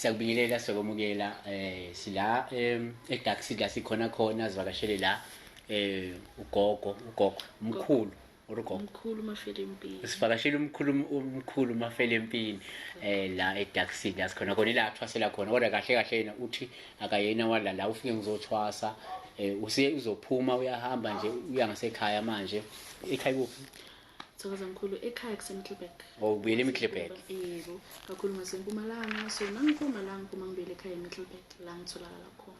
Siyakubingelela, siyakwamukela, sila eDark City la sikhona khona, sivakashele la ugogo umkhulu or ugogo Umkhulu Mafelempini. Sivakashele umkhulu Mafelempini la eDark City la sikhona khona, ila athwasela khona, kodwa kahle kahle yena uthi akayena wala la, ufike ngizothwasa, usiye uzophuma, uyahamba nje, uya ngasekhaya manje. Ekhaya kuphi? Thokoza mkhulu, ekhaya kuseMiddelburg. Oh, ubuyele eMiddelburg. Yebo, kakhulu ngasempumalanga. So nangiphuma la, ngiphuma ngibuyele ekhaya eMiddelburg la ngitholakala khona.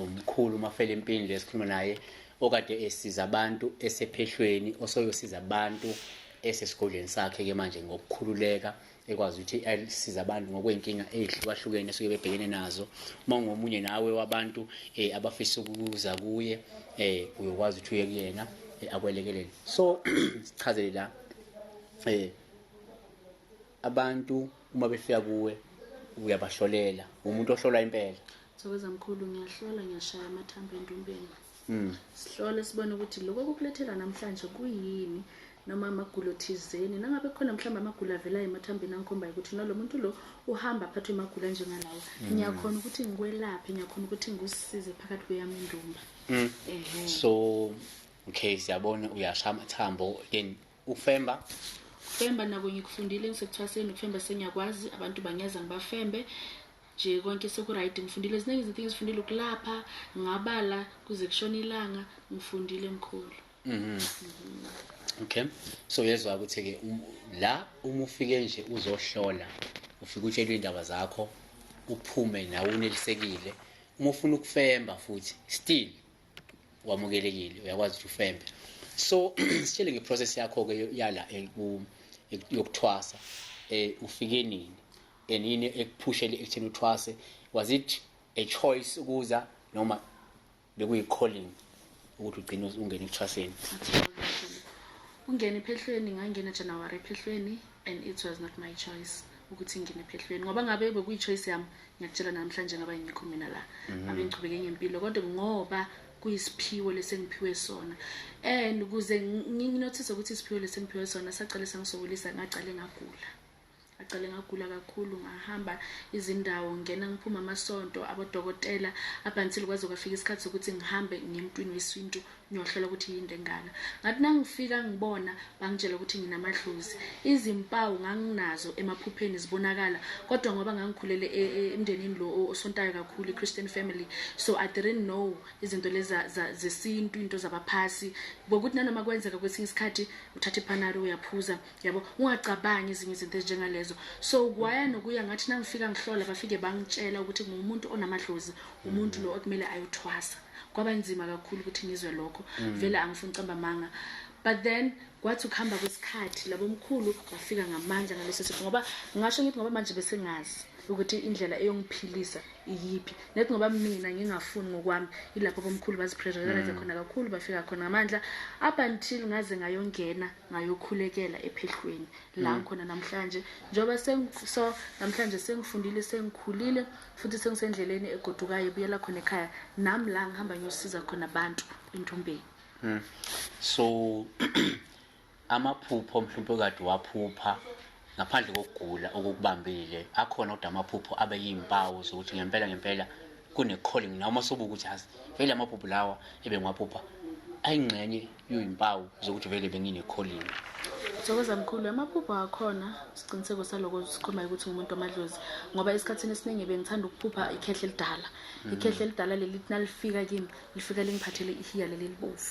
Umkhulu Mafelempini lesikhuluma naye, okade esiza abantu esephehlweni, osoyosiza abantu esesigodlweni sakhe ke manje ngokukhululeka, ekwazi ukuthi asize abantu ngokwey'nkinga ey'hlukahlukene esuke bebhekene nazo. Uma ungomunye nawe wabantu abafisa ukuza kuye, uyokwazi ukuthi uye kuyena, akwelekelele. So sichazele la, abantu uma befika kuwe uyabahlolela, umuntu ohlola impela? Thokoza mkhulu, ngiyahlola, ngiyashaya amathambo endumbeni. Sihlole sibone ukuthi lokho okukulethela namhlanje kuyini, noma amagulo thizeni. Nangabe khona mhlawumbe amagulo avelayo emathambeni angikhombayo ukuthi nalo muntu lo uhamba aphathwe amagulo anjengalawo, ngiyakhona ukuthi ngikwelaphe, ngiyakhona ukuthi ngikusize phakathi kweyami indumba. Ehhe. So okay, siyabona uyashaya amathambo, then ufemba? Femba nako ngikufundile ngisekuthwaseni, ukufemba sengiyakwazi, abantu bangeza ngibafembe nje, konke seku-right. Ngifundile ziningi izinto engizifundile, ukulapha ngabala kuze kushona ilanga, ngifundile mkhulu. Okay, so yezwa ukuthi ke la uma ufike nje uzohlola, ufike utshelwe indaba zakho, uphume nawe unelisekile. Uma ufuna ukufemba futhi, still wamukelekile, uyakwazi ukuthi ufembe. So sitshele ngeprocess yakho ke yala yokuthwasa, ufike nini and yini ekuphushele ekutheni uthwase? Was it a choice ukuza noma bekuyi-calling ukuthi ugcine ungene ekuthwaseni? Ungena ephehlweni, ngangena January ephehlweni, and it was not my choice ukuthi ngingene ephehlweni, ngoba ngabe bekuyi-choice yami, ngiyakutshela namhlanje ngaba ngikho mina la, ngabe ngichubeke ngempilo, kodwa ngoba kuyisiphiwo lesengiphiwe sona, and ukuze nginothise ukuthi isiphiwo lesengiphiwe sona sacale sangisokolisa, ngacale ngagula, ngacale ngagula kakhulu, ngahamba izindawo, ngena ngiphuma amasonto, abodokotela, up until kwaze kwafika isikhathi sokuthi ngihambe ngemntwini wesintu ngiyohlola ukuthi yini lengaka. Ngathi nangifika ngibona, bangitshela ukuthi nginamadlozi. Izimpawu nganginazo emaphupheni zibonakala, kodwa ngoba ngangikhulele emndenini lo osontayo kakhulu, i-Christian family, so I didn't know izinto lezi zesintu, into zabaphasi, ngokuthi nanoma kwenzeka kwesinye isikhathi uthatha iPanado uyaphuza, yabo, ungacabangi ezinye izinto ezinjengalezo. So kwaya nokuya, ngathi nangifika ngihlola, bafike bangitshela ukuthi ngumuntu onamadlozi, umuntu lo okumele ayothwasa. Kwaba nzima kakhulu ukuthi ngizwe lokho, vele angifuni ucamba amanga, but then kwathi ukuhamba kwesikhathi labo mkhulu bafika ngamandla ngaleso sifo, ngoba ngasho ngithi ngoba manje besengazi ukuthi indlela eyongiphilisa iyiphi, nethi ngoba mina ngingafuni ngokwami, ilapho bomkhulu bazipressurize khona kakhulu, bafika khona ngamandla, up until ngaze ngayongena ngayokhulekela ephehlweni la ngikhona namhlanje. Njengoba so namhlanje sengifundile, sengikhulile futhi sengisendleleni egodukayo ebuyela khona ekhaya nami, la ngihamba ngiyosiza khona abantu entombeni. So amaphupho mhlawumbe kade waphupha ngaphandle kokugula okukubambile akhona, kodwa amaphupho abe yimpawu zokuthi ngempela ngempela kune-calling, noma sobuka ukuthi azi vele amaphupho lawa ebengiwaphupha ayingxenye yoyimpawu zokuthi vele bengine-calling? Thokoza mkhulu, amaphupho akhona, isiqiniseko saloko sikhombayo ukuthi ngumuntu wamadlozi, ngoba esikhathini esiningi bengithanda ukuphupha ikhehle elidala. Ikhehle elidala leli nalifika kimi, lifika lingiphathele ihiya leli libovu,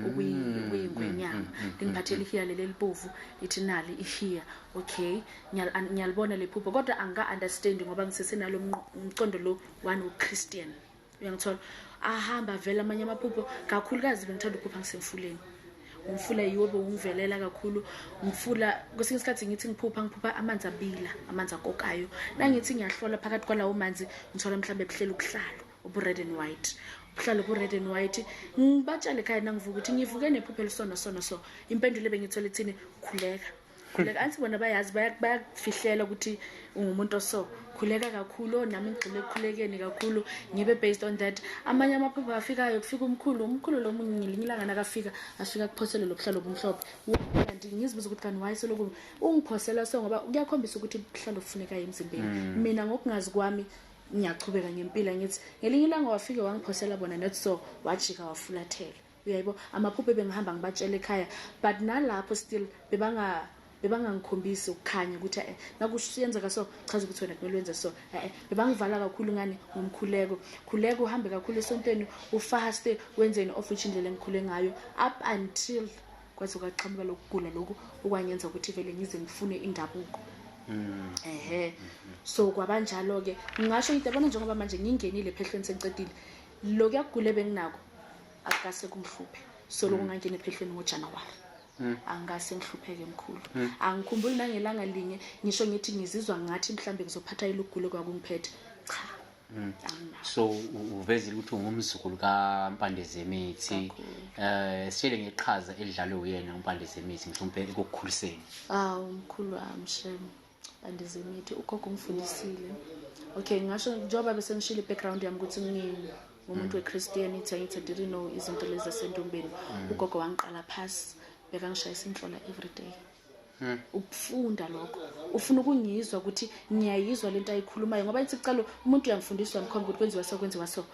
okuyingwenyama, lingiphathele ihiya leli elibovu, lithi nali ihiya. Okay, ngiyalibona le phupho, kodwa angika-understand ngoba ngisesenalo umcondo lo wani woChristian, uyangithola? Ahamba vele amanye amaphupho, kakhulukazi bengithanda ukuphupha ngisemfuleni. Umfula yiwo bewungivelela kakhulu. Umfula, kwesinye isikhathi ngithi ngiphupha, ngiphupha amanzi abila, amanzi akokayo. Nangithi ngiyahlola phakathi kwalawo manzi, ngithola mhlawumbe buhlela ubuhlalo obu-red and white, ubuhlalo bu-red and white. Ngibatshele ekhaya nangivuka ukuthi ngivuke nephupho elisona sona, so impendulo ebengiyithola ithini? Khuleka. Khuleka, angithi bona bayazi, bayakufihlela ukuthi ungumuntu oso. Khuleka kakhulu, nami ngigxile ekukhulekeni kakhulu, ngibe based on that. Amanye amaphupho afikayo, kufika umkhulu, umkhulu lo munye ngelinye ilanga nakafika, afika kuphosele lo buhlalo obumhlophe. Kanti ngizibuza ukuthi kanti why selokhu ungiphosela so, ngoba kuyakhombisa ukuthi ubuhlalo bufunekayo emzimbeni. Mina ngokungazi kwami ngiyachubeka ngempilo, ngithi ngelinye ilanga wafike wangiphosela bona, not so, wajika wafulathela. Uyayibo, amaphupho ebengihamba ngibatshela ekhaya, but nalapho still bebangangikhombisi ukukhanya ukuthi nakusiyenzeka so, chaza ukuthi wena kumele wenze so. Bebangivala kakhulu ngani ngomkhuleko. Khuleka, uhambe kakhulu esontweni, ufaste, wenzeni, of which indlela engikhule ngayo up until kwaze kwaqhamuka lokugula lokhu okwangenza ukuthi vele ngize ngifune indabuko. Ehe, so kwabanjalo-ke, ngingasho ngithi yabona, njengoba manje ngingenile ephehlweni, sengicedile lokhu yakugula ebenginako, akukase kungihluphe. So lokhu ngangena ephehlweni ngoJanuwari, angikase ngihlupheke mkhulu, angikhumbuli nangelanga linye ngisho ngithi ngizizwa ngathi mhlambe ngizophatha ilugule kwakungiphethe, cha, anginako. So uvezile ukuthi ungumzukulu kaMpandezemithi. Sitshele ngeqhaza elidlalwe uyena uMpandezemithi mhlawumbe ekukukhuliseni. Awu, mkhulu wami, shem, Mpandezemithi, ugogo ungifundisile. Okay, ngingasho njengoba bese ngishilo i-background yami ukuthi ngingumuntu we-Christianity, angithi I didn't know izinto lezi zasentombeni. Ugogo wangiqala phasi, bekangishayisa inhlola every day. Ukufunda lokho, ufuna ukungizwa ukuthi ngiyayizwa lento ayikhulumayo, ngoba ithi kucala umuntu uyamfundisa, uyamkhomba ukuthi kwenziwa so, kwenziwa so.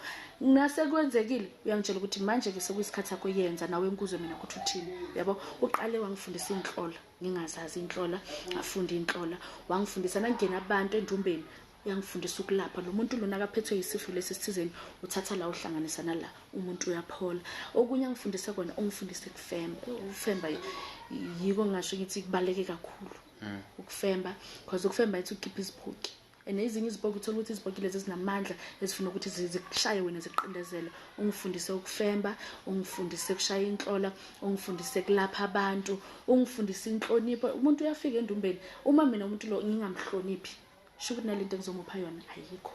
Nasekwenzekile uyangitshela ukuthi manje-ke sekuyisikhathi sakho, yenza nawe ngikuzwe mina ukuthi uthini, uyabo. Uqale wangifundisa iy'nhlola ngingazazi iy'nhlola, ngafunda iy'nhlola. Wangifundisa nangena abantu endumbeni, uyangifundisa ukulapha lo muntu lona akaphethwe yisifo lesi esithizeni, uthatha la uhlanganisa nala, umuntu uyaphola. Okunye angifundise kona, ungifundise kufemba. Ukufemba yiko ngingasho ngithi kubaluleke kakhulu ukufemba, because ukufemba ithi ukukhipha iziphoki, and ezinye izipoki uthola ukuthi izipoki lezi ezinamandla ezifuna ukuthi zikushaye wena, ziqindezele. Ungifundise ukufemba, ungifundise ukushaya inhlola, ungifundise kulapha abantu, ungifundise inhlonipho. Umuntu uyafika endumbeni, uma mina umuntu lo ngingamhloniphi, sho ukuthi nalento engizomupha yona ayikho.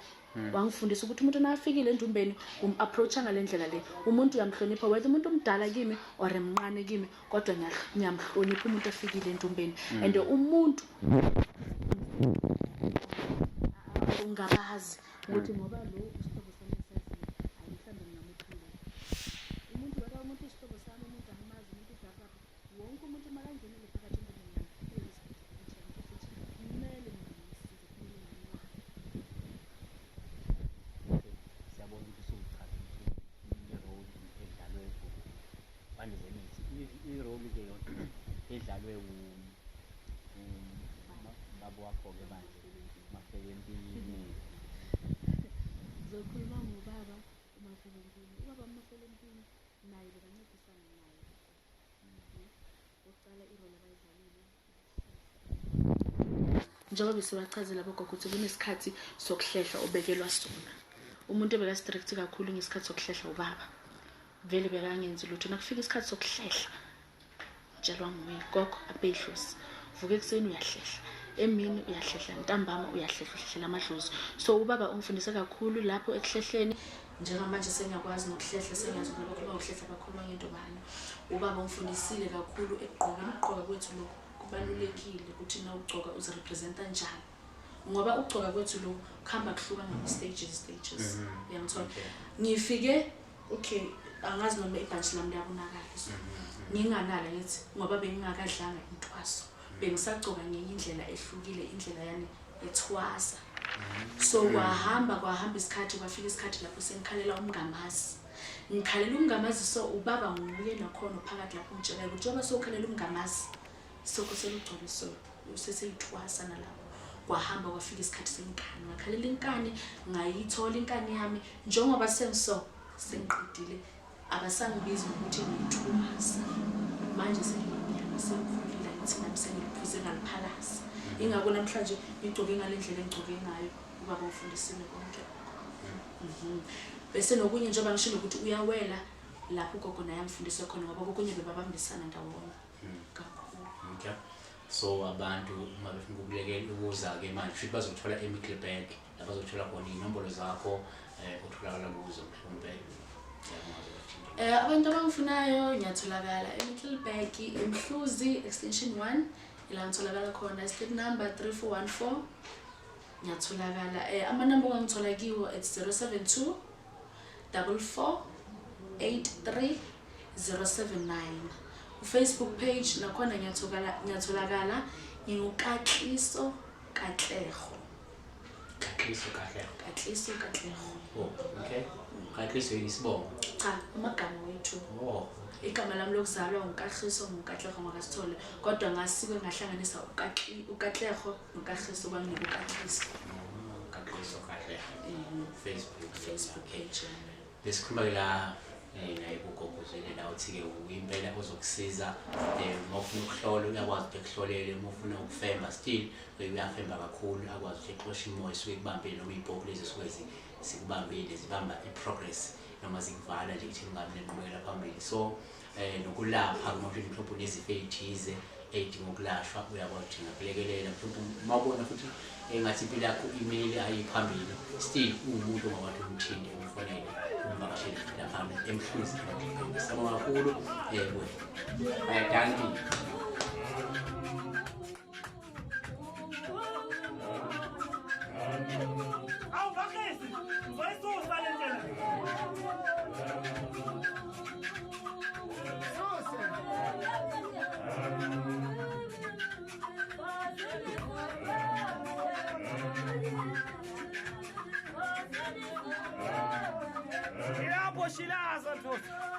Wangifundisa ukuthi umuntu nakafikile endumbeni um-approacha ngale ndlela le, umuntu uyamhlonipha, whether umuntu omdala kimi or emncane kimi, kodwa ngiyamhlonipha umuntu ofikile endumbeni. And umuntu ungabazi ukuthi ngoba lo isihlobo sami engisaziyo, hayi, mhlawumbe ngingamupha lo umuntu, whether umuntu isihlobo sami, umuntu angimazi, umuntu udakaphi, wonke umuntu makangenele phakathi endumbeni yami, i-responsibility yami futhi kumele mina ngimsize, kumele ngimnake. Siyabona ukuthi usuchaza ukuthi i-role edlalwe uMpandezemithi, i-role-ke yona edlalwe ubaba wakho-ke manje, Mafelempini. Ngizokhuluma ngobaba uMafelempini. Ubaba uMafelempini naye bekancedisana naye ukucala i-role abayidlalile, njengoba besibachazela abogogo ukuthi kunesikhathi sokuhlehla obekelwa sona. Umuntu ebeka-strict kakhulu ngesikhathi sokuhlehla ubaba, vele bekangenzi lutho. Nakufika isikhathi sokuhlehla, tshelwa nguye, gogo abeyidlozi, vuka ekuseni uyahlehla, emini uyahlehla, ntambama uyahlehla, uhlehlela amadlozi. So ubaba ungifundise kakhulu lapho ekuhlehleni. Njengamanje sengiyakwazi nokuhlehla, sengiyazi ukuthi nabakhuluma ngokuhlehla bakhuluma ngento bani. Ubaba ungifundisile kakhulu ekugqokeni. Ukugqoka kwethu lokhu kubalulekile, ukuthi na ugcoka uzirepresenta njani, ngoba ukugcoka kwethu lokhu kuhamba kuhluka ngama-stages stages, uyangithola? Ngifike, okay, angazi noma ibhantshi lami liyabonakala, so nginganala ngithi ngoba bengingakadlanga intwaso, bengisagcoka ngenye indlela ehlukile, indlela yani ethwasa. So kwahamba kwahamba isikhathi, kwafika isikhathi lapho sengikhalela umngamazi, ngikhalela umngamazi. So ubaba nguye nakhona phakathi lapho ngitshelayo ukuthi njengoba sowukhalela umngamazi, sokho selugcobe, so seseyithwasa nalapho. Kwahamba kwafika isikhathi senkani, ngakhalela inkani, ngayithola inkani yami. Njengoba sengiso sengiqedile, abasangibizi ngokuthi ngiyithwasa manje, sengiyiminyaka sengikhulile, ngithi nami sengiliphuze ngaliphalaza. Ingakho namhlanje ngigcoke ngale ndlela engigcoke ngayo. Ubaba ufundisile konke. Bese nokunye, njengoba ngishilo ukuthi uyawela lapho ugogo naye amfundise khona, ngoba kokunye bebabambisana ndawonye kakhulu. Okay, so abantu uma befuna ukukulekela ukuza-ke manje, futhi bazothola eMiddelburg, la bazothola khona iy'nombolo zakho, otholakala kuzo mhlawumbe. Abantu abangifunayo, ngiyatholakala eMiddelburg, eMhluzi Extension 1. Ila ngitholakala khona, street number 3414, ngiyatholakala. Amanamba ongangithola kiwo, it's 072 44 83 079. U-Facebook page nakhona ngiyatholakala, nginguKatliso Katlego. Katliso Katlego. Katliso Katlego. Oh, okay. Katliso yini, isibongo? Cha, amagama wethu. Oh. Igama lami lokuzalwa nguKahliso, nguKatlego ngakasithole, kodwa ngasike ngahlanganisa uKatlego noKahliso, kwanginika uKatliso. Katliso Katlego. Facebook. Facebook page yami. Besikhuluma-ke la naye kugogo Zwele la, uthi-ke impela ozokusiza uma ufuna ukuhlola, uyakwazi ukuthi ekuhlolele. Uma ufuna ukufemba, still uyafemba kakhulu, akwazi ukuthi exoshe imoya esuke ikubambile, noma iy'poki lezi esuke zikubambile, zibamba i-progress noma zikuvala nje kutheni ungabi nenqubekela phambili. So nokulapha, uma mhlawumbe unezifo ey'thize ey'dinga ukulashwa, uyakwazi ukuthi ngakulekelela. Mhlawumbe uma ubona futhi engathi impilo yakho imile, ayiphambili, still uwumuntu ongakwazi umthinte, umfonele, umvakashele laphana eMhluzi. Siyabonga kakhulu kuwe. Dankie. Awu Bakisi, ngizoyisusa le ndlela. Suse. Ilapho shilaza ndoda.